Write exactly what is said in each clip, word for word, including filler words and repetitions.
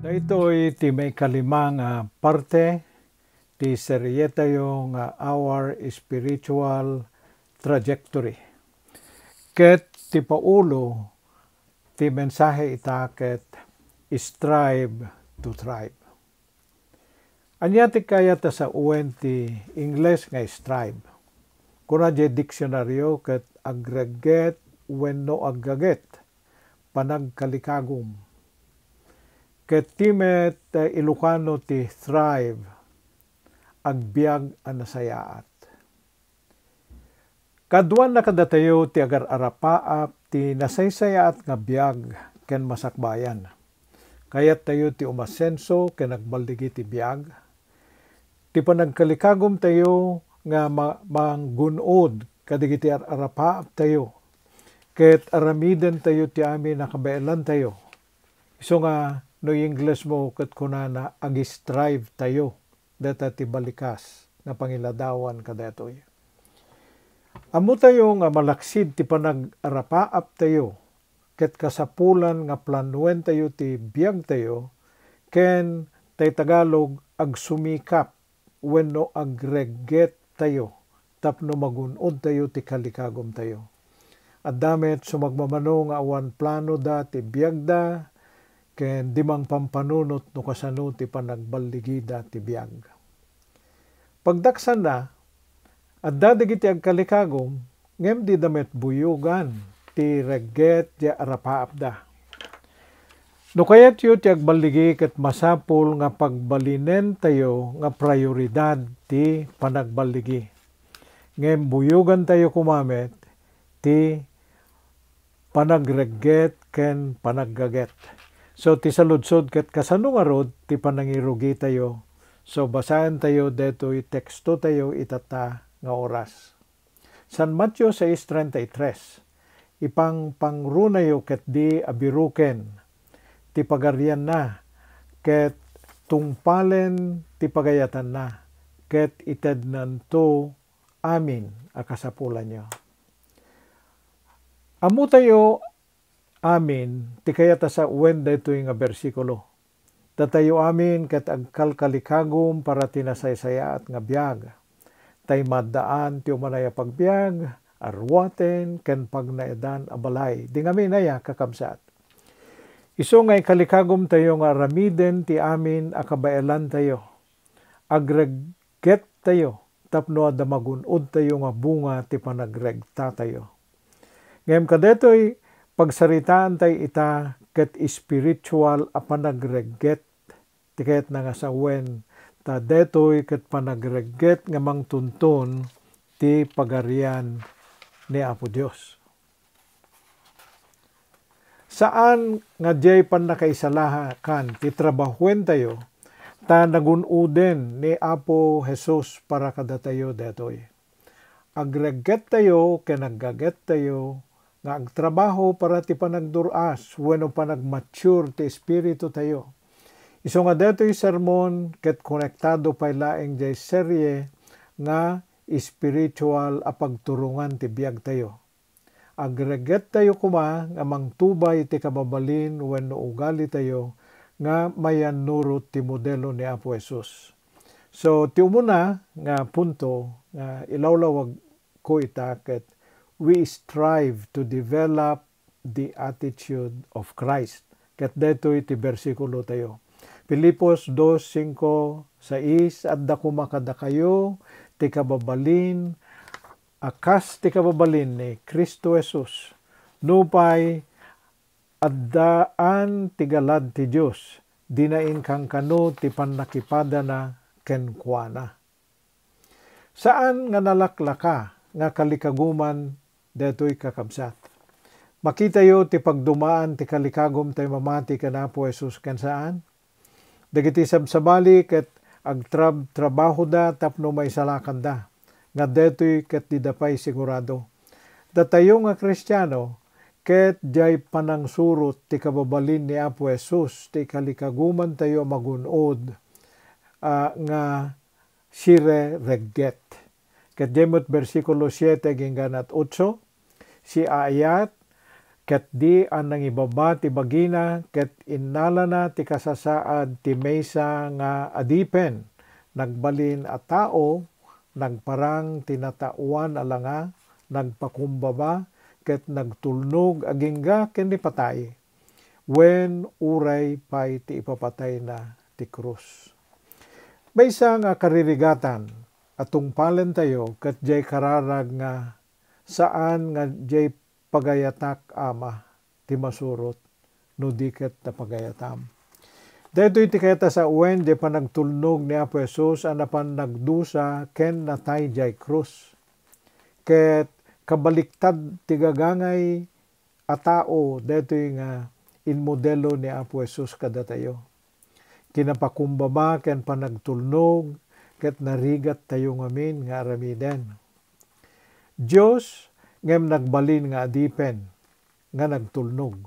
Daytoy ti maikalima nga parte ti serietayo nga Our Spiritual Trajectory. Ket ti paulo ti mensahe ita ket Strive to Thrive. Ania ti kayat a sawen ti Ingles nga strive? Kuna diay diksionaryo ket agregget wenno aggaget, panagkalikagum. Ket ti met, eh, Ilocano ti thrive, agbiag a nasayaat. Kaduana kadatayo ti agar-arapaap ti nasaysayaat nga biag ken masakbayan. Kayattayo ti umasenso ken agballigi ti biag. Ti panagkalikagumtayo nga ma-, manggun-od kadagiti ar-arapaaptayo, ket aramidentayo ti amin a kabaelantayo. Isu nga no Ingles mo ket kunana, ag-strive tayo. Deta ti balikas nga pangiladawan kadaytoy. Ammotayo nga malaksid ti panagarapaaptayo ket kasapulan nga planuentayo ti biagtayo ken tay Tagalog agsumikap wenno agreggettayo tapno magun-odtayo ti kalikagumtayo. Adda met sumagmamano nga awan planoda ti biagda ken di mangpampanunot no kasano ti panagballigida ti biag. Pagdaksanna, adda dagiti agkalikagum ngem dida met buyogan ti regget ti arapaapda. No kayatyo ti agballigi ket masapul nga pagbalinentayo nga prioridad ti panagballigi. Ngem buyogantayo koma met ti panagregget ken panaggaget. So, ti saludsod ket kasano ngarud ti panangirugitayo? So, basaentayo daytoy tekstotayo itata nga oras. San Mateo sais treinta y tres, ipangpangrunayo ketdi a biroken ti pagarianna, ket tungpalen ti pagayatanna, ket itednanto amin a kasapulanyo. Ammotayo amin ti kayat a sawen daytoy nga bersikulo. Datayo amin ket agkalkalikagum para ti nasaysayaat nga biag. Tay maaddaan ti umanay a pagbiag, aruaten, ken pagnaedan a balay. Di ngamin aya, kakabsat. Isu nga ikalikagumtayo nga aramiden ti amin a kabaelantayo. Agreggettayo tapno adda magun-odtayo nga bunga ti panagregtatayo. Ngem kadaytoy, pagsaritaantay ita ket espiritual a panagregget ti kayatna nga sawen, ta daytoy ket panagregget nga mangtuntun ti Pagarian ni Apo Dios. Saan nga diay pannakaisalakan ti trabahuentayo, ta nagun-oden ni Apo Jesus para kadatayo daytoy. Agreggettayo ken aggagettayo nga agtrabaho para ti panagdur-as wenno panagmature ti espiritutayo. Isu nga daytoy sermon ket konektado pay laeng diay serie nga espiritual a pagturongan ti biagtayo. Agreggettayo koma nga mangtubay ti kababalin wenno ugalitayo nga mayannurot ti modelo ni Apo Jesus. So, ti umuna nga punto nga ilawlawagko ita ket, we strive to develop the attitude of Christ. Ket daytoy ti bersikulo tayo. Filipos dos cinco, sais, adda koma kadakayo ti kababalin a kas ti kababalin ni Cristo Jesus. Nupay addaan ti galad ti Dios, dina inkankano ti pannakipadana kenkuana. Saan nga nalaklaka nga kalikaguman daytoy, kakabsat. Makitayo ti pagdumaan ti kalikagum tay mamati ken Apo Jesus ken saan? Dagiti sabsabali ket agtrab-trabahoda tapno maisalakanda, nga daytoy ket dida pay sigurado. Datayo nga Kristiano, ket diay panangsurot ti kababalin ni Apo Jesus ti ikalikagumantayo a magun-od, a, nga sireregget. Ket diay met bersikulo siete agingga na otso, siaayat, ket di a nangibaba ti bagina, ket innalana ti kasasaad ti maysa nga adipen, nagbalin a tao, nagparang ti nataoan a langa, nagpakumbaba, ket nagtulnog agingga ken ni patay, wen uray pay ti ipapatayna ti krus. Maysa nga karirigatan a tungpalentayo ket diay kararag nga saan nga diay pagayatak, Ama, ti masurot, no di ket napagayatam. Daytoy ti kayat a sawen diay panagtulnog ni Apo Jesus a napan nagdusa ken natay diay krus. Ket kabaliktad ti gagangay a tao daytoy nga inmodelo ni Apo Jesus kadatayo. Kinapakumbaba ken panagtulnog ket narigattayo ngamin nga aramiden. Dios ngem nagbalin nga adipen nga nagtulnog.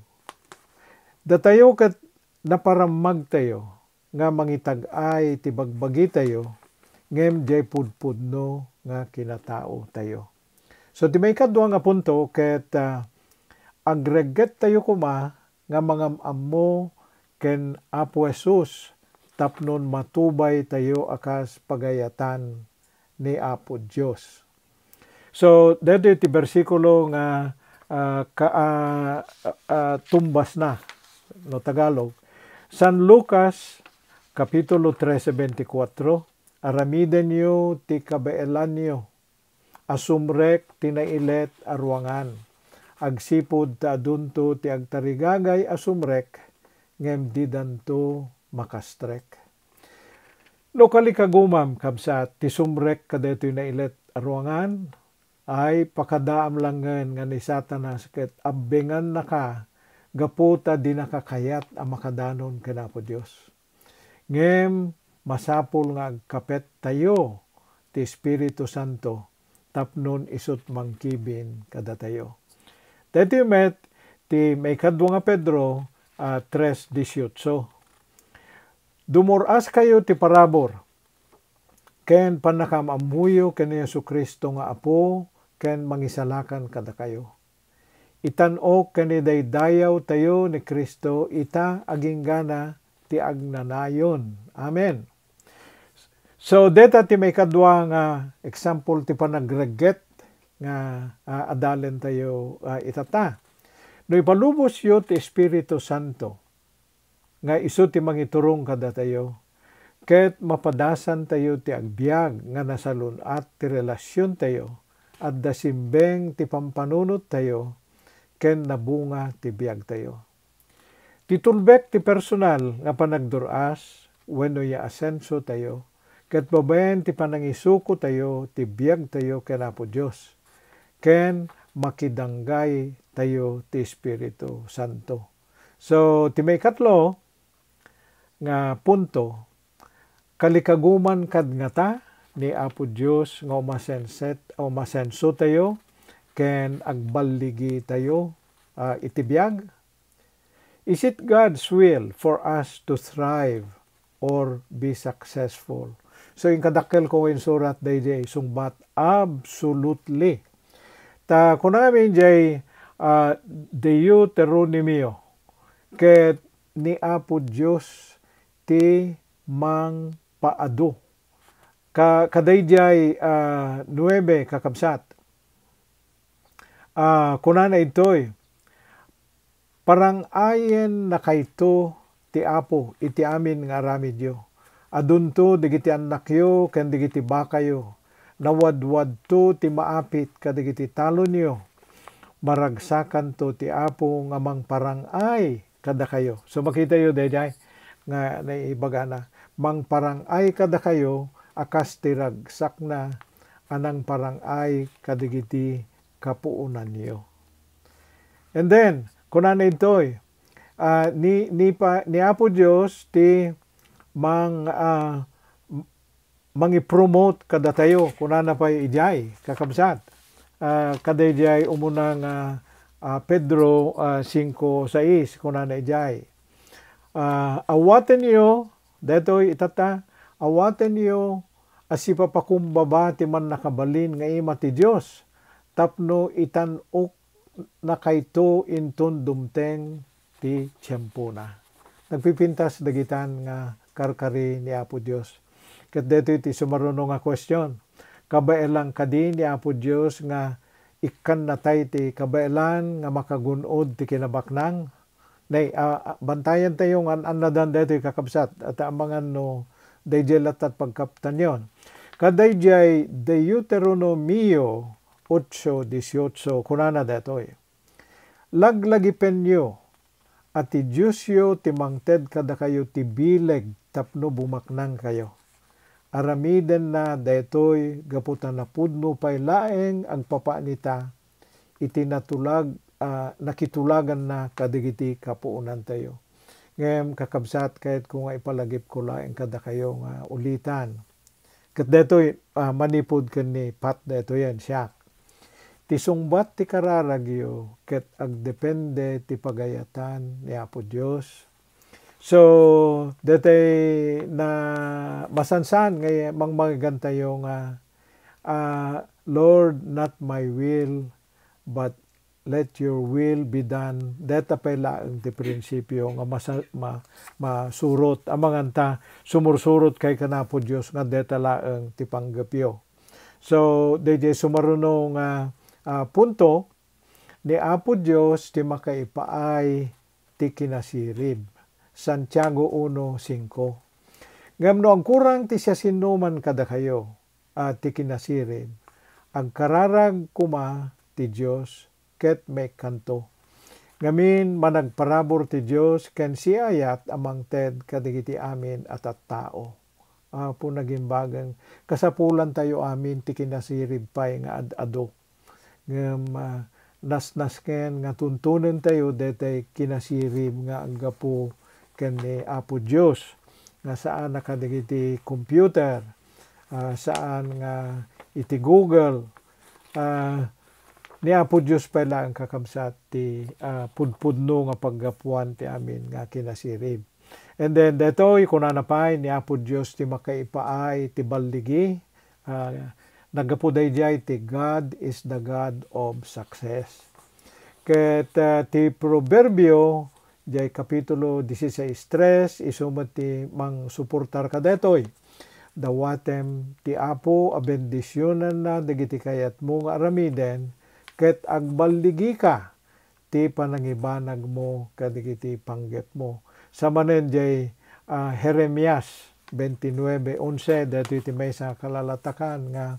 Datayo ket naparammagtayo nga mangitag-ay ti bagbagitayo, ngem diay pudpudno nga kinataotayo. So, ti maikadua nga punto ket, ah, agreggettayo koma nga mangam-ammo ken Apo Jesus tapnon matubaytayo a kas pagayatan ni Apo Dios. So, daytoy ti bersikulo nga, ah, ka-, ah, ah, tumbasna, no Tagalog. San Lucas, Kapitulo trese, bentikuatro, "Aramidenyo ti kabaelanyo a sumrek ti nailet a ruangan, agsipud ta adunto ti agtarigagay a sumrek, ngem didanto makastrek." No kalikagumam, kabsat, ti sumrek kadaytoy nailet a ruangan, ay pakadaam langen nga ni Satanas ket abbengannaka gapu ta dinaka kayat a makadanon ken Apo Dios. Ngem masapul nga agkapettayo ti Espiritu Santo tapnon isut' mangkibin kadatayo. Daytoy met ti maikadua nga Pedro, ah, tres dieciocho. Dumur-askayo ti parabur ken pannakaam-ammoyo ken ni Jesu-Cristo nga Apo ken Mangisalakan kadakayo. Itan-ok ken idaydayawtayo ni Cristo ita aginggana ti agnanayon. Amen. So, deta ti maikadua nga example ti panagregget nga, ah, adalentayo, ah, itata. No ipalubosyo ti Espiritu Santo, nga isu ti mangiturong kadatayo, ket mapadasantayo ti agbiag nga nasalun-at ti relasiontayo, adda simbeng ti pampanunottayo, ken nabunga ti biagtayo. Ti tulbek ti personal nga panagdur-as wenno yaasensotayo, ket babaen ti panangisukotayo ti biagtayo ken Apo Dios, ken makidanggaytayo ti Espiritu Santo. So, ti maikatlo nga punto, kalikaguman kad ngata ni Apo Dios nga umasenset-, umasensotayo ken agballigitayo, ah, iti biag? Is it God's will for us to thrive or be successful? So, inkadakkelko nga insurat daydiay sungbat, absolutely. Ta kuna ngamin jay, ah, Deuteronomio, ket ni Apo Dios ti mangpaadu. Ka-, kadaydiay, ah, nuebe, kakabsat. Ah, kunana intoy, "Parang-ayennakayto ti Apo iti amin nga aramidyo. Adunto dagiti annakyo ken dagiti bakayo. Nawadwadto ti maapit kadagiti talonyo. Maragsakanto ti Apo nga mangparang-ay kadakayo." So, makitayo daydiay nga naibagana, "Mangparang-ay kadakayo a kas ti ragsakna a nangparang-ay kadagiti kapuonanyo." And then, kunana intoy, ah, ni, ni pa, ni Apo Dios ti mang, ah, mangipromote kadatayo, kunana pay idiay, kakabsat. Ah, kadaydiay umuna nga, ah, Pedro, ah, singko sais, kunana idiay, ah, "Awatenyo," daytoy itata, "awatenyo a sipapakumbaba ti mannakabalin nga ima ti Dios, tapno itan-ok nakayto inton dumteng ti tiempona. Nagpipintas dagitan nga karkari ni Apo Dios. Ket daytoy ti sumaruno nga question. Kabaelan kadi ni Apo Dios nga ikkannatay ti kabaelan nga makagun-od ti kinabaknang? Nay, ah, ah, bantayantayo nga an-annadan daytoy, kakabsat, ta amangan no daydiay latta ti pagkaptanyon. Kadaydiay Deuteronomio ocho dieciocho, kunana daytoy, "Laglagipenyo a ti Diosyo ti mangted kadakayo ti bileg tapno bumaknangkayo. Aramidenna daytoy gapu ta napudno pay laeng agpapaanita iti natulag-, ah, nakitulaganna kadagiti kapuonantayo." Ngem, kakabsat, kayatko nga ipalagipko laeng kadakayo nga ulitan. Ket daytoy, ah, manipud ken ni Pat daytoyen, siak. Ti sungbat ti kararagyo ket agdepende ti pagayatan ni Apo Dios. So, daytoy na masansan nga mangmagantayo nga, ah, "Lord, not my will, but let your will be done." Dayta pay laeng ti prinsipio nga masa-, ma-, masurot. Amangan ta sumursurot kay kan Apo Dios nga dayta laeng ti panggepyo. So, daydiay sumaruno nga, ah, punto, ni Apo Dios ti makaipaay ti kinasirib. Santiago uno cinco. Ngem no agkurang ti siasinoman kadakayo a ti kinasirib, agkararag koma ti Dios ket maikkanto. Ngamin, managparabur ti Dios ken siayat a mangted kadagiti amin a tattao. Apo nagimbageng, kasapulantayo amin ti kinasirib pay nga ad-adu. Ngem, ah, nasnasken nga tuntonentayo daytay kinasirib nga aggapu ken ni Apo Dios, nga saan a kadagiti computer, ah, saan nga iti Google, ah, ni Apo Dios pay laeng, kakabsat, ti, ah, pudpudno nga paggapuan ti amin nga kinasirib. And then, daytoy, kunana pay, ni Apo Dios ti makaipaay ti balligi. Ah, naggapu daydiay ti God is the God of success. Ket, ah, ti Proverbio, diay kapitulo dieciséis tres, isu met ti mangsuportar kadaytoy. Dawatem ti Apo a bendisionanna dagiti kayatmo nga aramiden, ket agballigika ti panangibanagmo kadagiti panggepmo. Sa manen diay, ah, Jeremias veintinueve once, daytoy ti maysa a kalalatakan nga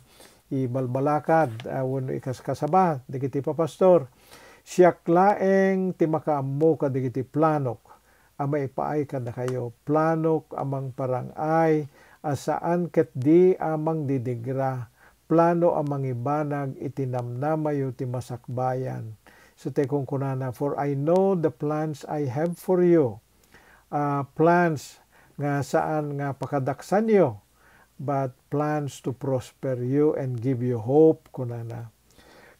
ibalbalakad, ah, wenno ikaskasaba dagiti papastor. Siak laeng ti makaammo kadagiti planok a maipaay kadakayo, planok a mangparang-ay a saan ketdi a mangdidigra, plano a mangibanag iti namnamayo ti masakbayan. So, ti kunkunana, "For I know the plans I have for you." Ah, plans nga saan nga pakadaksanyo, but plans to prosper you and give you hope, kunana.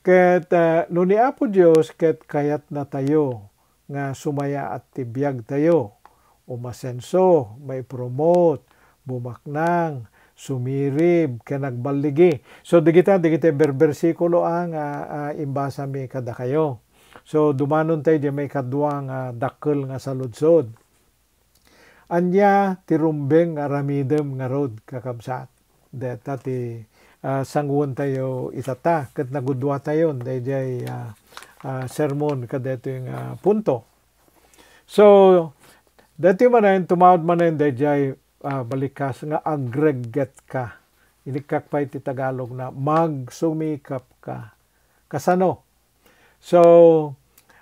Ket, ah, no ni Apo Dios ket kayatnatayo nga sumayaat ti biagtayo, umasenso, maipromote, bumaknang, sumirib, ken agballigi. So, dagita, dagiti berbersikulo a nga, ah, imbasami kadakayo. So, dumanontayo diay maikadua nga dakkel nga saludsod. Ania ti rumbeng nga aramidem ngarud, kakabsat? Deta ti, ah, sanguentayo itata, ket nagudduatayon daydiay, ah, ah, sermon kadaytoy nga punto. So, daytoy manen, tumawd manen daydiay, ah, balikas nga agreggetka. Inikkak pay ti Tagalog na magsumikapka. Kasano? So,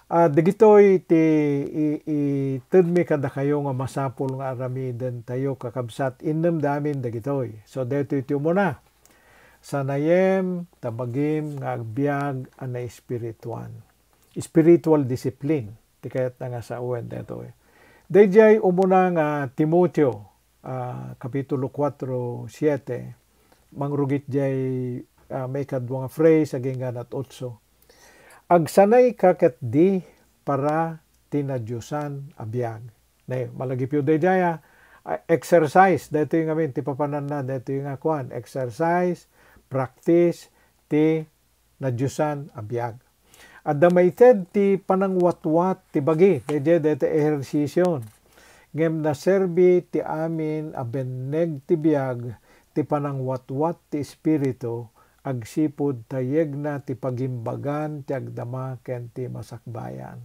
ah, dagitoy ti i-, itedmi kadakayo nga masapul nga aramidentayo, kakabsat, innem da amin dagitoy. So, daytoy ti umuna. Sanayem ta bagim nga agbiag a naespirituan. Spiritual discipline ti kayatna nga sawen daytoy. Daydiay umuna nga Timoteo, ah, Kapitulo kuatro siete, mangrugit diay, ah, maikadua nga phrase agingga nat otso. Agsanayka ketdi para ti nadiosan a biag. Nay, malagipyo daydiay, ah, exercise, daytoy ngamin ti papananna, daytoy nga kuan, exercise, practice, ti nadiosan a biag. Adda maited ti panangwatwat ti bagi, daydiay dayta ehersisio. Ngem naserbi ti amin a benneg ti biag ti panangwatwat ti Espiritu agsipud ta yegna ti pagimbagan ti agdama ken ti masakbayan.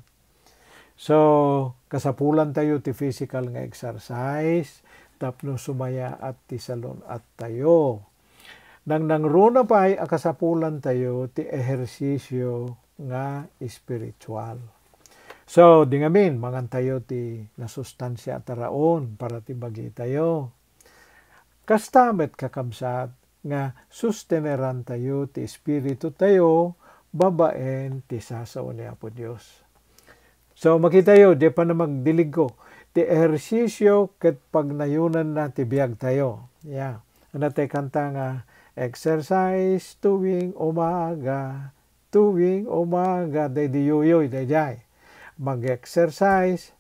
So, kasapulantayo ti physical nga exercise tapno sumayaat ti salun-attayo. Nangnangruna pay a kasapulantayo ti ehersisio nga espiritual. So, di ngamin, mangantayo ti nasustansia a taraon para ti bagitayo. Kasta met, kakabsat, nga sustenerantayo ti espiritutayo babaen ti sasao ni Apo Dios. So, makitayo, di pa na magdiligko, ti ehersisio ket pagnayonanna ti biagtayo. Yeah. Ano tay kanta nga, "Exercise tuwing umaga, tuwing umaga," daydi yoyoy, daydiay. Mag-exercise.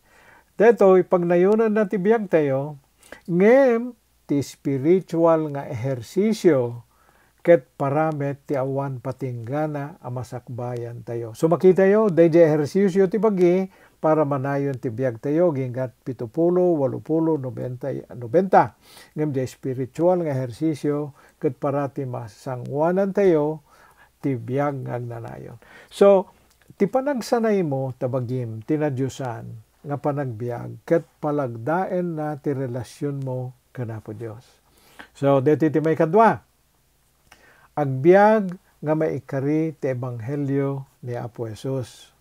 Daytoy, pagnayonanna ti biagtayo, ngem ti spiritual nga ehersisio ket para met ti awan patinggana a masakbayantayo. So, makitayo, daydiay ehersisio ti bagi para manayon ti biagtayo, agingga pito pulo, walo pulo, nobenta, nobenta. Ngem diay spiritual nga ehersisio ket para ti masanguanantayo ti biag nga agnanayon. So, ti panagsanaymo ta bagim ti nadiosan nga panagbiag ket palagdaenna ti relasionmo ken Apo Dios. So, daytoy ti maikadua. Agbiag nga maikari ti ebanghelio ni Apo Jesus.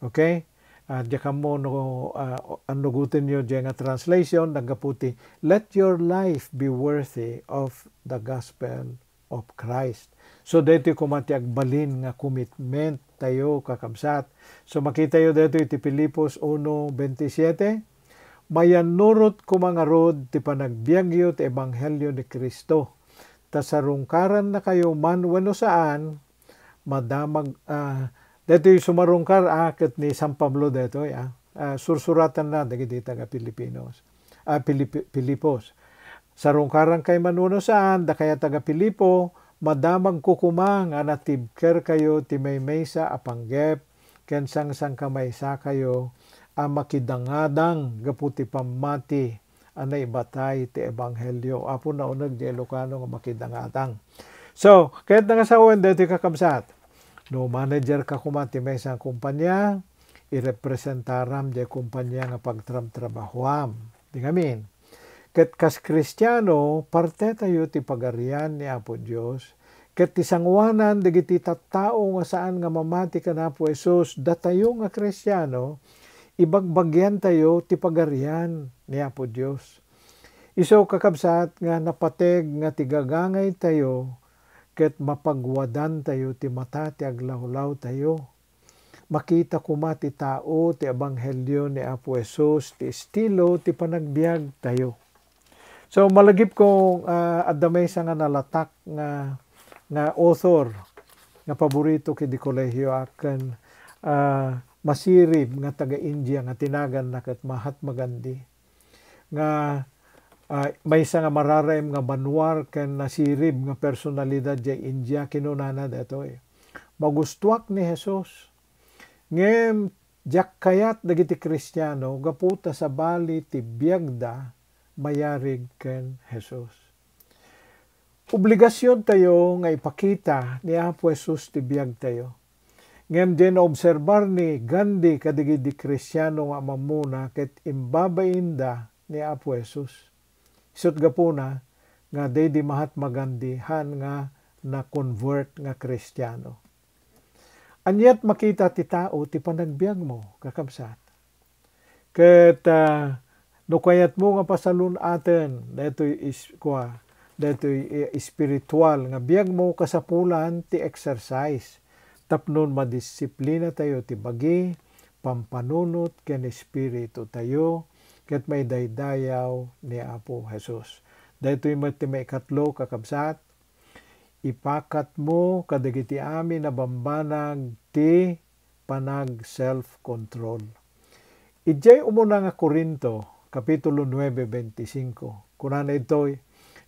Okay? Ah, diak ammo no, ah, annugotenyo diay nga translation, naggapu ti, "Let your life be worthy of the gospel of Christ." So, daytoy koma ti agbalin nga commitment tayo, kakabsat. So, makitayo daytoy ti Filipos uno veintisiete, "Mayannurot koma ngarud ti panagbiagyo ti ebanghelio ni Cristo. Ta sarungkarannakayo man wenno saan, madamag," ah, daytoy sumarungkar, ah, ket ni San Pablo daytoy, ah. Ah, sursuratanna dagiti taga-Filipinos, ah, Filipi-, Filipos. "Sarungkarankay man wenno saan, dakay a taga-Filipo, madamagko koma nga natibkerkayo ti maymaysa a panggep ken sangsangkamaysakayo a makidangadang gapu ti pammati a naibatay ti ebanghelio." Apo, nauneg diay Ilocano nga makidangadang. So, ket nangasawen daytoy, kakabsat, no manager ka koma ti maysa a kompania, irepresentaram diay kompania nga pagtramtrabahoam. Di ngamin. Ket kas Kristiano, partetayo ti Pagarian ni Apo Dios, ket ti sanguanan dagiti tattao nga saan nga mamati ken Apo Jesus, datayo nga Kristiano, ibagbagiantayo ti Pagarian ni Apo Dios. Isu, kakabsat, nga napateg nga ti gagangaytayo ket mapagwadantayo ti mata ti aglawlawtayo. Makita koma ti tao ti ebanghelio ni Apo Jesus ti estilo ti panagbiagtayo. So, malagipko, ah, adda maysa nga nalatak nga, nga author nga paborito ken di kolegio aken, ah, masirib nga taga-India nga tinaganna ket Mahatma Gandhi. Nga, ah, maysa nga mararaem nga banua ken nasirib nga personalidad diay India, kinunana daytoy, "Magustuak ni Jesus. Ngem diak kayat dagiti Kristiano gapu ta sabali ti biagda mayarig ken Jesus." Obligasiontayo nga ipakita ni Apo Jesus ti biagtayo. Ngem diay naobserbar ni Gandhi kadagidi Kristiano nga amamuna ket imbabainda ni Apo Jesus. Isut' gapuna nga daydi Mahatma Gandhi haan nga na-convert nga Kristiano. Ania't makita ti tao ti panagbiagmo, kakabsat? Ket, ah, no kayatmo nga pasalun-aten daytoy is-, kua, daytoy, eh, espiritual nga biagmo, kasapulan ti exercise tapno madisiplinatayo ti bagi, pampanunot ken espiritutayo ket maidaydayaw ni Apo Jesus. Daytoy met ti maikatlo, kakabsat, ipakatmo kadagiti amin a bambanag ti panag-self-control. Idiay umuna nga Corinto, Kapitulo nuebe, bente singko, kunana ditoy,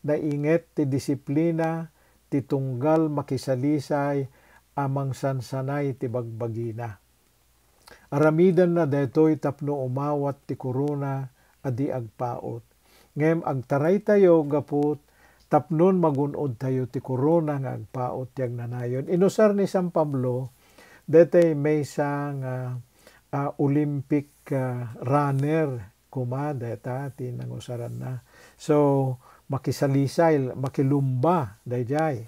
"Nainget ti disiplina ti tunggal makisalisay a mangsansanay ti bagbagina. Aramidenna daytoy tapno umawat ti korona a di agpaut. Ngem agtaraytayo gapu tapnon magun-odtayo ti korona nga agpaut ti agnanayon. Inusar ni San Pablo daytoy maysa nga, ah, Olympic, ah, runner koma dayta ti nangusaranna. So, makisalisay, makilumba dayjay.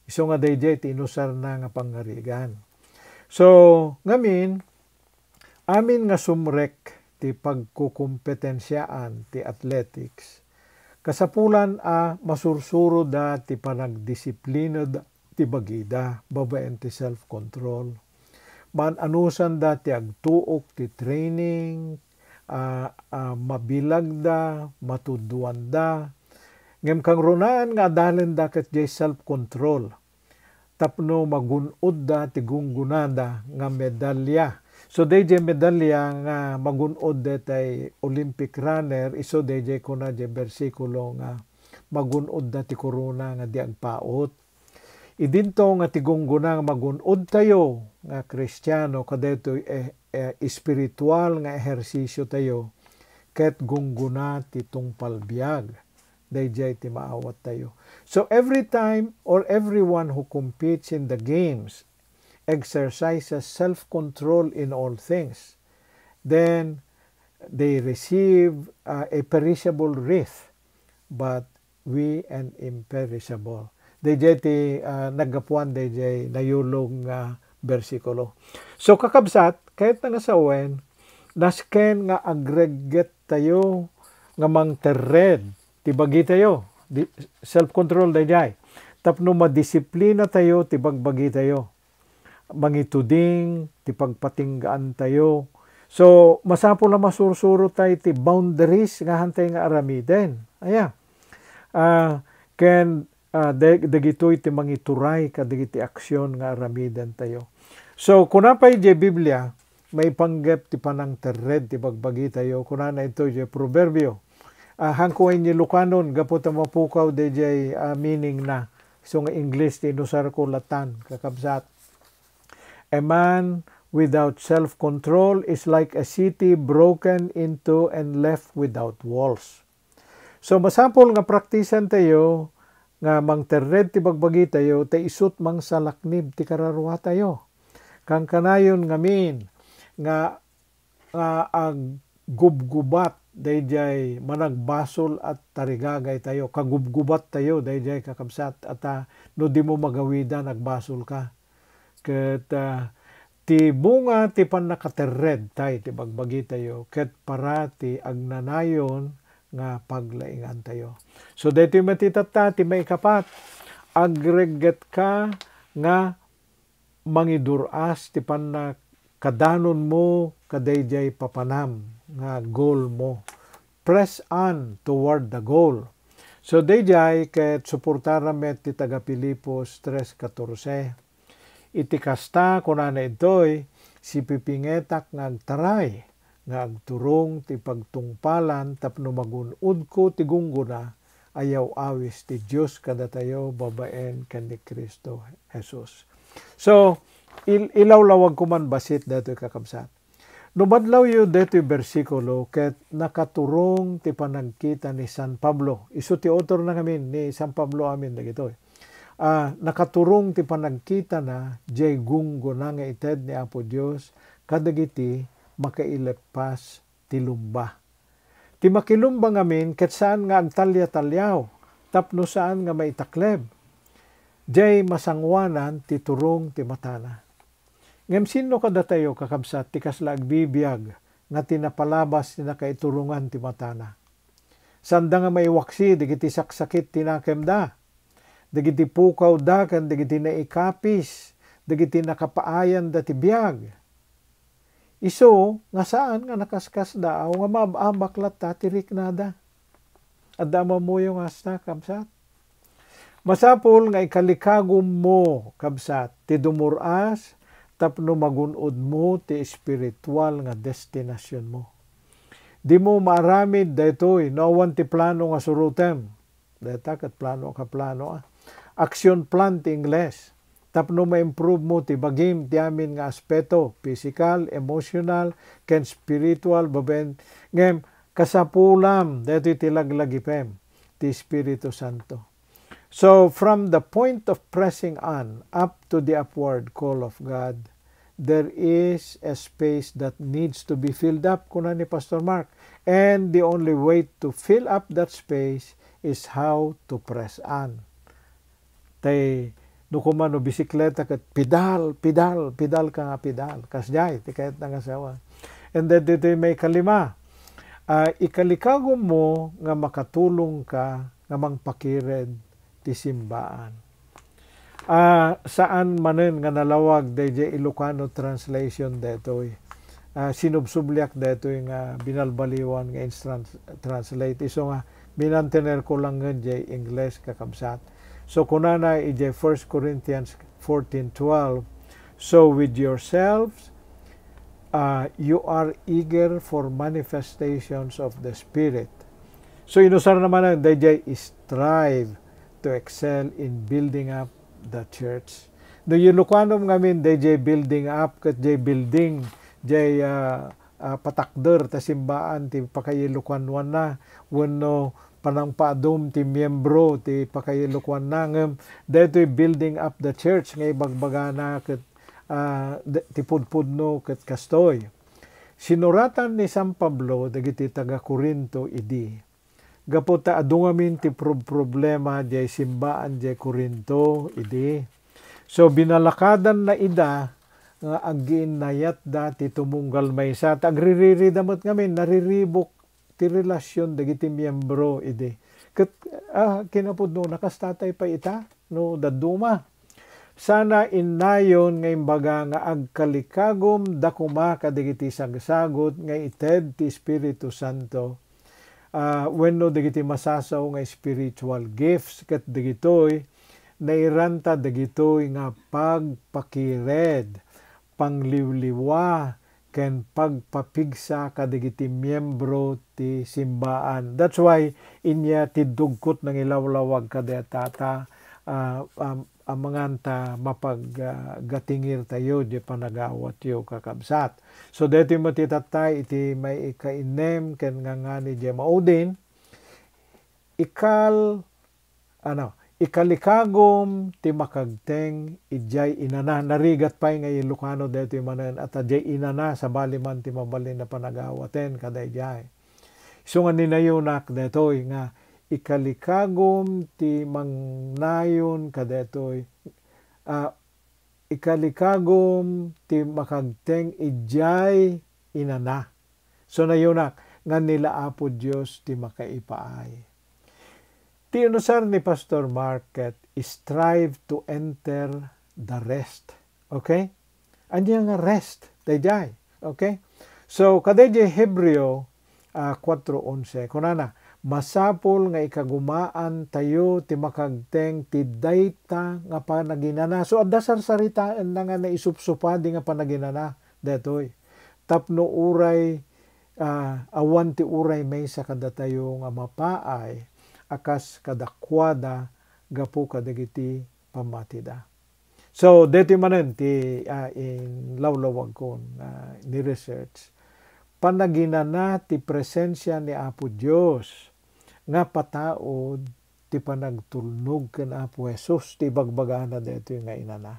Isu nga dayjay ti inusarna nga pangngarigan. So, ngamin, amin nga sumrek ti pagkukompetensiaan ti athletics, kasapulan a masursuroda ti panagdisiplinada ti bagida babaen ti self-control. Maan-anusanda ti agtuok ti training, a, a, mabilagda, matudduanda. Ngem kangrunaan nga adalenda ket jay self-control tapno magun-odda ti gunggonada nga medalya. So, dayjay medalya nga magun-od daytay Olympic runner, isu dayjay kuna jay bersikulo nga magun-odda ti korona nga di agpaut. Idinto nga ti gunggona nga magun-odtayo nga Kristiano, kadaytoy, eh, eh, espiritual nga ehersisiotayo, ket gunggona ti tungpal biag. Dayjay ti maawattayo. So, every time or everyone who competes in the games exercises self-control in all things, then they receive, uh, a perishable wreath, but we an imperishable. Dayjay ti, ah, naggapuan dayjay nayulog nga bersikulo. So, kakabsat, kayatna nga sawen, nasken nga agreggettayo nga mangterred ti bagitayo. Di, self-control dayjay. Tapno madisiplinatayo ti bagbagitayo. Mangituding ti pagpatinggaantayo. So, masapul a masursuro tay ti boundaries nga hantay nga aramiden. Aya. Ah, ken, ah, da-, dagitoy ti mangituray kadagiti aksyon nga aramidentayo. So, kuna pay diay Biblia, maipanggep ti panangterred ti bagbagitayo. Kunana ito diay Proverbio. Ah, hanko nga inyelokanon gapu ta mapukaw daydiay, ah, meaning na. So nga English ti inusarko latan, kakabsat. A man without self-control is like a city broken into and left without walls. So, masapul nga praktisantayo nga mangterred ti bagbagitayo, ta isut' mangsalaknib ti kararuatayo. Kankanayon ngamin nga, nga aggubgubat daydiay managbasol a tarigagaytayo, kagubgubattayo daydiay, kakabsat, a ta no dimo magawidan, agbasolka. Ket, ah, ti bunga ti pannakaterred tay ti bagbagitayo ket para ti agnanayon nga paglaingantayo. So, daytoy met itatta ti maikapat, agreggetka nga mangidur-as ti pannakadanonmo kadaydiay papanam nga goal mo. Press on toward the goal. So, daydiay ket suportaram met ti taga Filipos tres catorce. Iti kasta, kunana intoy, sipipingetak nga agtaray, nga agturong ti pagtungpalan tapno magun-odko ti gunggona a yaw-awis ti Dios kadatayo babaen ken ni Cristo Jesus. So, il-, ilawlawagko man bassit daytoy, kakabsat. No madlawyo daytoy bersikulo, ket nakaturong ti panagkita ni San Pablo. Isu ti author na ngamin, ni San Pablo amin dagitoy. Ah, nakaturong ti panagkitana, diay gunggona nga ited ni Apo Dios kadagiti makaileppas ti lumba. Ti makilumba ngamin ket saan nga agtalya-talyaw tapno saan nga maitakleb. Diay masangoanan ti turong ti matana. Ngem sinno kadatayo, kakabsat, ti kasla agbibiag nga ti napalabas ti nakaiturongan ti matana? Saanda nga maiwaksi dagiti saksakit ti nakemda, dagiti pukawda ken dagiti naikapis, dagiti nakapaayanda ti biag. Isu nga saan nga nakaskasdaaw nga maab-abak latta ti riknada. Adda a mammuyo nga kasta, kabsat? Masapul nga ikalikagummo, kabsat, ti dumur-as tapno magun-odmo ti espiritual nga destinasionmo. Dimo maaramid daytoy no awan ti plano nga surotem. Dayta ket plano ka plano, ah. Action plan ti Ingles. tapno ma-improve mo ti bagim ti amin nga aspeto, pisikal, emosyonal, ken spiritual, babaen, ngem kasapulam daytoy ti laglagipem ti Espiritu Santo. So, from the point of pressing on up to the upward call of God, there is a space that needs to be filled up, kuna ni Pastor Mark. And the only way to fill up that space is how to press on. Tay, no kuma no bisikleta ket pedal, pedal, pedal ka nga pedal. Kasdiay, ti kayatna nga asawa. And then ditoy maikalima, ah, ikalikagummo nga makatulong ka nga mangpakired ti simbaan. Ah, saan manen nga nalawag dayjay Ilocano translation daytoy. Ah, sinubsubliak daytoy nga binalbaliwan nga instran-, translate. Isu nga, minantener ko lang ngen jay Ingles, kakabsat. So, kunana ijay First Corinthians fourteen twelve, "So with yourselves, ah, you are eager for manifestations of the Spirit." So, inusarna manen dayjay, "Strive to excel in building up the church." No, Ilocano ngamin, dayjay building up, ket jay building, jay, ah, ah, patakder ta simbaan ti pakailokanoanna, wenno panangpaadum ti miembro ti pakailokanoanna, ngem daytoy building up the church nga ibagbagana ket, ah, de-, ti pudpudno ket kastoy. Sinuratan ni San Pablo dagiti taga-Corinto idi, gapu ta adu ngamin ti prob-, problema jay simbaan jay Corinto idi. So, binalakadanna ida nga aggiinnayatda ti tumunggal maysa, ta agriririda met ngamin, nariribuk ti relasion dagiti miembro idi. Ket, ah, kinapudnona, kasta tay pay ita, no dadduma. Sana innayon nga imbaga nga agkalikagumda koma kadagiti sagsagut nga ited ti Espiritu Santo, ah, wenno dagiti masasaw nga spiritual gifts, ket dagitoy, nairanta dagitoy nga pagpakired, pangliwliwa, ken pagpapigsa kadagiti miembro ti simbaan. That's why, inya ti dugkot nangilawlawag kadayta ta, ah, um, amangan ta mapag-, ah, gatingir tayo di panagawatyo, kakabsat. So, daytoy met ti tattay iti maikainnem ken ngangani di maudin, ikal-, ano, ikalikagum ti makagteng idiay inana. Narigat pay nga Ilocano daytoy manen, at adiay inana, sabali man ti mabalin a panagawaten kadaydiay. Isu nga ninayonak daytoy nga ikalikagum ti mangnayon kadaytoy, ah, ikalikagum ti makagteng idiay inana. So, nayonak nga ni la Apo Dios ti makaipaay. Ti inusar ni Pastor Mark ket, "Strive to enter the rest." Okay? Ania nga rest? Daydiay. Okay? So, kadaydiay Hebreo, ah, kuatro onse, kunana, "Masapul nga ikagumaan tayo ti makagteng ti dayta nga panaginana." So, adda sarsaritaenna nga naisupsupadi nga panaginana daytoy. Tapno uray, ah, awan ti uray maysa kadatayo nga mapaay a kas kadakuada gapu kadagiti pammatida. So, daytoy manen ti, ah, inlawlawagkon, ah, ni-research. Panaginana ti presensia ni Apo Dios nga pataud ti panagtulnog ken Apo Jesus ti ibagbagana daytoy nga inana.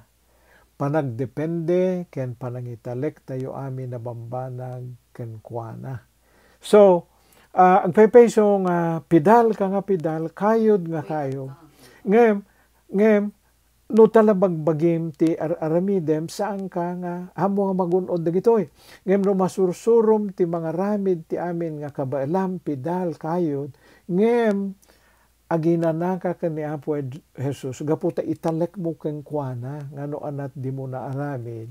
Panagdepende ken panangitalek tayo amin a bambanag kenkuana. So, ah, agpaypayso nga pedal ka nga pedal, kayod nga kayod. Ngem, ngem, no talabagbagim ti ar-, aramidem, saanka nga ammo nga magun-od dagitoy. Ngem no masursurom ti mangaramid ti amin nga kabaelam, pedal, kayod, ngem aginanaka ken ni Apo Ed-, Jesus, gapu ta italekmo kenkuana nga no anat dimo naaramid,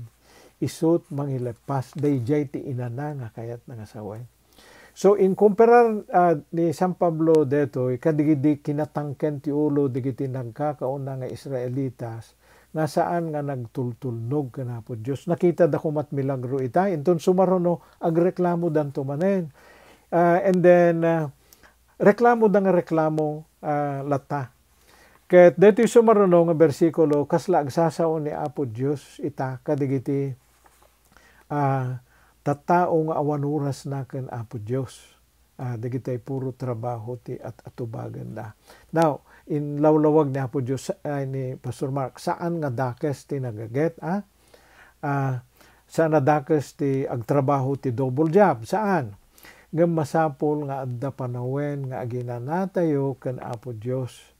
isut' mangileppas, daydiay ti inana nga kayatna nga sawen. So, inkumparar, ah, ni San Pablo daytoy kadagidi kinatangken ti ulo dagiti nagkakauna nga Israelitas nga saan nga nagtultulnog ken Apo Dios. Nakitada koma ti milagro ita, inton sumaruno, agreklamodanto manen. Ah, and then, ah, reklamoda nga reklamo, ah, latta. Ket daytoy sumaruno nga bersikulo, kasla agsasao ni Apo Dios ita kadagiti, ah, tattao nga awan orasna ken Apo Dios. Ah, dagitay puro trabaho ti at-, atubagenda. Now, inlawlawag ni Apo Dios, ay, ni Pastor Mark, saan nga dakes ti nagaget, ah? Ah, saan a dakes ti agtrabaho ti double job, saan. Ngem masapul nga adda panawen nga aginanatayo ken Apo Dios.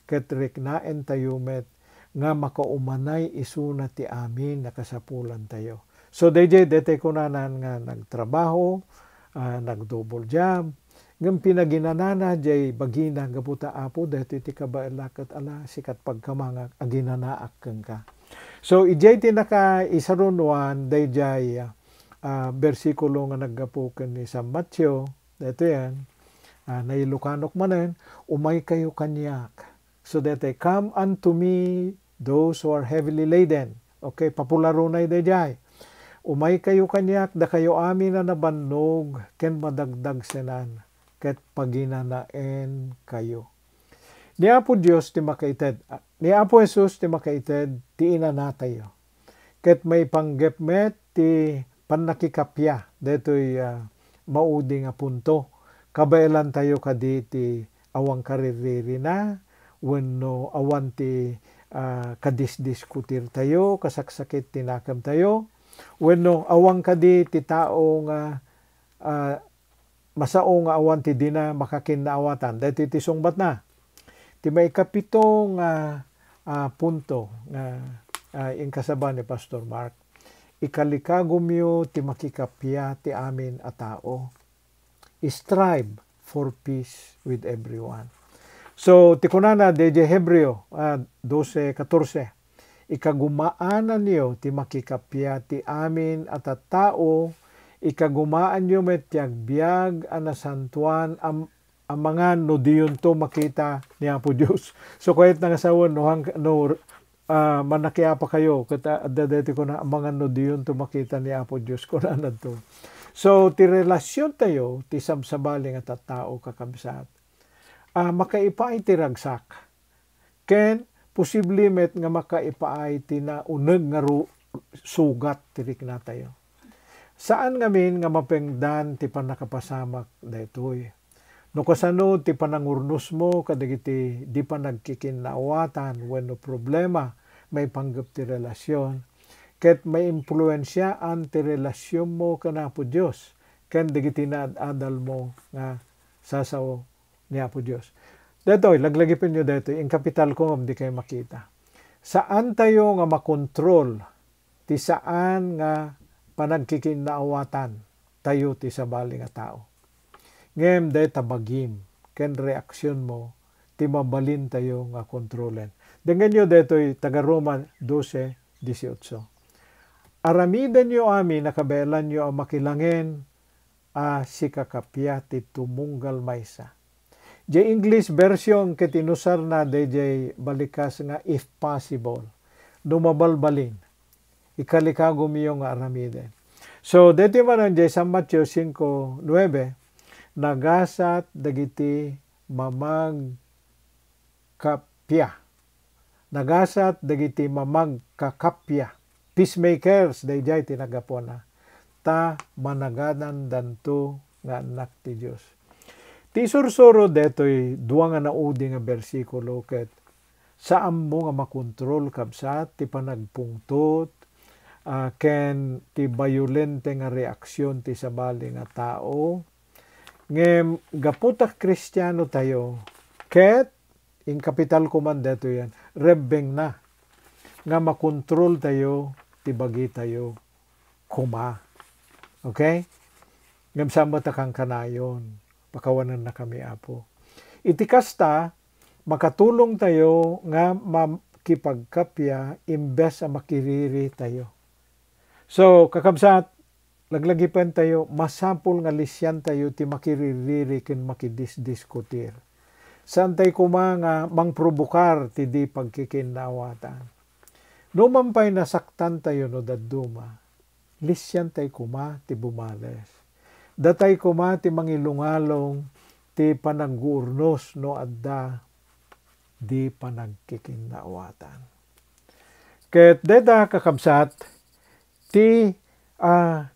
Ket riknaentayo met nga makaumanay isuna ti amin a kasapulantayo. So, daydiay, daytay kunanan nga nagtrabaho, ah, nag-double job, ngem pinaginanana jay bagina gapu ta, "Apo, daytoy ti kabaelak ket ala, sikat pagkamangak, aginanaak kenka." So, idiay ti nakaisarunuan, daydiay, ah, bersikulo nga naggapu ken ni San Mateo, daytoy yan, ah, nailukanok manen, "Umaykayo kaniak." So, daytoy, "Come unto me, those who are heavily laden." Okay, popular unay daydiay. "Umaykayo kaniak, dakayo amin a nabannog ken madagdagsenan, ket paginanaenkayo." Ni Apo Dios ti makaited, ah, ni Apo Jesus ti makaited ti inanatayo. Ket maipanggep met ti pannakikappia daytoy, ah, maudi nga punto. Kabaelantayo kadi ti awan kariririna wenno awan ti, ah, kadisdiskutirtayo, kasaksakit ti nakemtayo, wenno awan kadi ti tao nga, ah, masao nga awan ti dina makakinnaawatan. Daytoy ti sungbatna. Ti maikapito nga, ah, punto nga, ah, inkasaba ni Pastor Mark, ikalikagumyo ti makikappia ti amin a tao. Strive for peace with everyone. So, ti kunana, daydiay Hebreo, ah, dose katorse, "Ikagumaananyo ti makikappia ti amin a tattao, ikagumaanyo met ti agbiag a nasantoan a, a mangan no diyonto makita ni Apo Dios." So, kayatna nga sawen, no, hang-, no, ah, mannakiapa kayo, ket, ah, adda daytoy kuna, "Amangan no diyonto makita ni Apo Dios," kunanadto. So, ti relasiontayo, ti sabsabali nga tattao, kakabsat, ah, makaipaay ti ragsak. Ken posible met nga makaipaay ti nauneg nga ru-, sugat ti riknatayo. Saan ngamin nga mapengdan ti pannakapasamak daytoy. No kasano ti panangurnosmo kadagiti di panagkikinnaawatan wenno problema maipanggep ti relasion, ket maimpluensiaan ti relasionmo ken Apo Dios ken dagiti naad-adalmo nga sasao ni Apo Dios. Daytoy, laglagipenyo daytoy, inkapitalko ngem dikay makita. Saantayo nga makontrol ti saan nga panagkikinnaawatan tayo ti sabali nga tao. Ngem dayta bagim ken reaksionmo ti mabalintayo nga kontrolen. Dengenyo daytoy, taga Roma dose dieciocho. "Aramidenyo amin a kabaelanyo a makilangen a sikakappia ti tumunggal maysa." Diay English version ket inusarna daydiay balikas nga "if possible," no mabalbalin, ikalikagumyo nga aramiden. So, daytoy manen diay San Mateo cinco nueve, nagasat dagiti mamag- kappia. Nagasat dagiti mamagkakappia, peacemakers, daydiay ti naggapuana, ta managanandanto nga annak ti Dios. Ti isursuro daytoy dua nga naudi nga bersikulo ket saanmo nga makontrol, kabsat, ti panagpungtot, ah, ken ti bayolente nga reaksion ti sabali nga tao. Ngem gapu ta Kristiano tayo, ket inkapital koman daytoy yan, rebbengna nga makontrol tayo ti bagitayo koma. Okay? Ngem saan met a kankanayon, pakawanennakami, Apo. Iti kasta, makatulong tayo nga makipagkappia imbes a makiriri tayo. So, kakabsat, laglagipentayo, masapul nga lisiantayo ti makiririri ken makidisdiskutir. Saantay koma nga mangprobokar ti di pagkikinnaawatan. No man pay nasaktantayo no dadduma, lisiantay koma ti bumales. Datay koma ti mangilungalong ti panagguurnos no adda di panagkikinnaawatan. Ket dayta, kakabsat, ti, ah,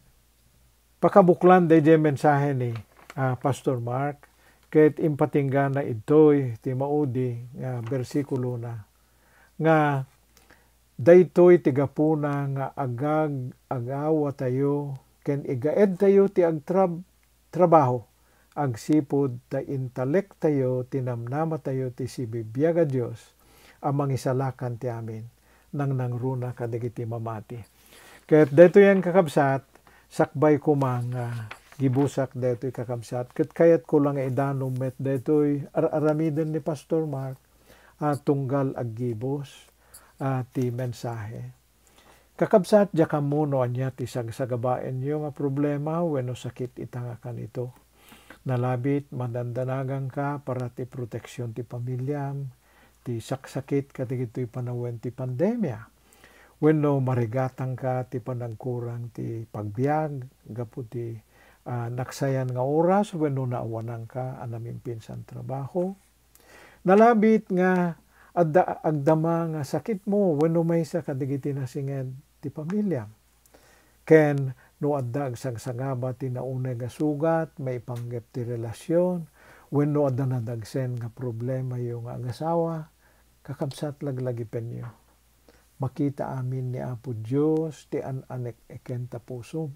pakabuklan daydiay mensahe ni, ah, Pastor Mark, ket impatinggana idtoy ti maudi nga bersikulona, nga daytoy ti gapuna nga agag-agawatayo ken igaedtayo ti agtrab-, trabaho agsipud ta intalektayo ti namnamatayo ti sibibiag a Dios a Mangisalakan ti amin, nangnangruna kadagiti mamati. Ket daytoyen, kakabsat, sakbay koma nga gibusak daytoy, kakabsat, ket kayatko la nga idanom met daytoy ar-aramiden ni Pastor Mark a tunggal aggibus a ti mensahe. Kakabsat, diak ammo no ania ti sagsagabaenyo nga problema wenno sakit ita nga kanito. Nalabit, madandanaganka para ti proteksion ti pamiliam, ti saksakit kadagitoy panawen ti pandemia. Wenno marigatangka ti panagkurang ti pagbiag gapu ti, ah, naksayan nga oras wenno naawananka a namimpinsan trabaho. Nalabit nga adda agdama nga sakitmo wenno maysa kadagiti nasinged ti pamiliam. Ken no adda agsagsagaba ti nauneg a sugat maipanggep ti relasion wenno adda nadagsen nga problemayo nga agasawa, kakabsat, laglagipenyo. Makita amin ni Apo Dios ti an-anek-eken ta pusom.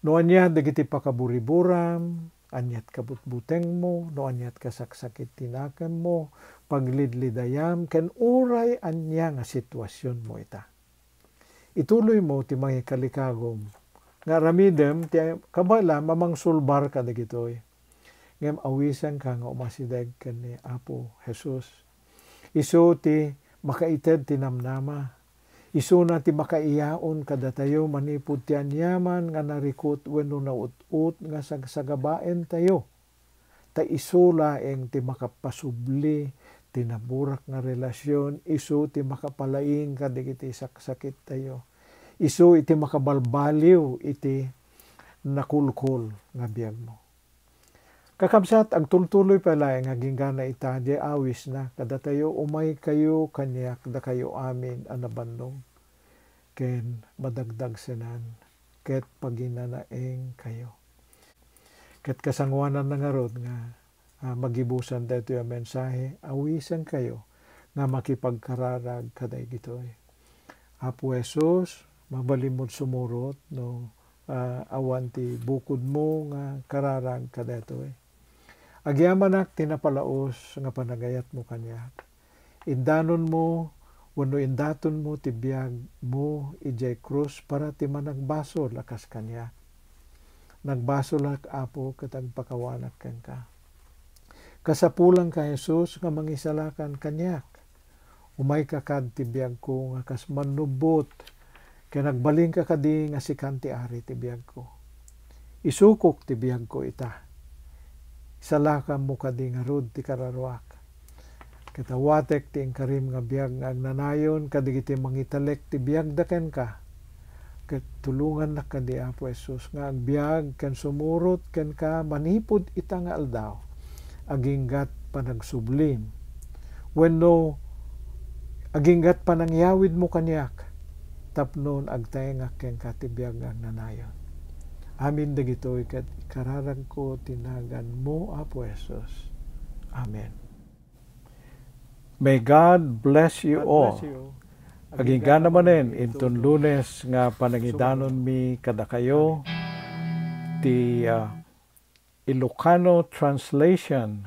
No ania dagiti pakaburiburam, aniat kabutbutengmo, no aniat kasaksakit ti nakemmo, paglidlidayam, ken uray ania nga situasionmo ita. Ituloymo ti mangikalikagum nga aramidem ti kabaelam a mangsulbar kadagitoy. Ngem awisenka nga umasideg ken ni Apo Jesus. Isu ti makaited ti namnama. Isuna ti makaiyaon kadatayo manipud ti aniaman nga narikut wenno naut-ot nga sagsagabaentayo. Ta isu laeng ti makapasubli ti naburak nga relasion, isu ti makapalaing kadagiti saksakittayo. Isu iti makabalbaliw iti nakulkol nga biagmo. Kakabsat, agtultuloy pay laeng nga aginggana ita diay awisna kadatayo, umaykayo kaniak dakayo amin a nabannog ken madagdagsenan ket paginanaengkayo. Ket kasangoananna ngarud nga, ah, magibusan daytoy a mensahe, awisenkayo nga makipagkararag kadagitoy. Apo Jesus, mabalinmod sumurot no, ah, awan ti bukodmo nga kararag kadaytoy. Agyamanak ti napalaos nga panagayatmo kaniak. Indanonmo wenno indatonmo ti biagmo idiay krus para ti managbasol a kas kaniak. Nagbasolak, Apo, ket agpakawanak kenka. Kasapulanka, Jesus, nga mangisalakan kaniak. Umayka kad ti biagko nga kas mannubbot, ken agbalinka kadi nga sikan ti ari ti biagko. Isukok ti biagko ita. Isalakanmo kadi ngarud ti kararuak. Ket awatek ti inkarim nga biag nga agnanayon kadagiti mangitalek ti biagda kenka. Ket tulongannak kadi, Apo Jesus, nga agbiag ken sumurot kenka manipud ita nga aldaw, aginggat panagsublim, wenno aginggat panangyawidmo kaniak, tapnon agtaengak kenka ti biag nga agnanayon. Amin dagitoy ket ikararagko ti naganmo, Apo Jesus. Amen. May God bless you all. Aginggana manen inton Lunes nga panangidanonmi kadakayo ti, ah, Ilocano translation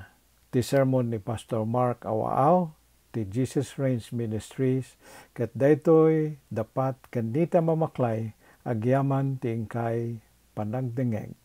ti sermon ni Pastor Mark Awaaw ti Jesus Reigns Ministries, ket daytoy dapat ken nita mamaklay agyaman ti inkay panagdengngeg.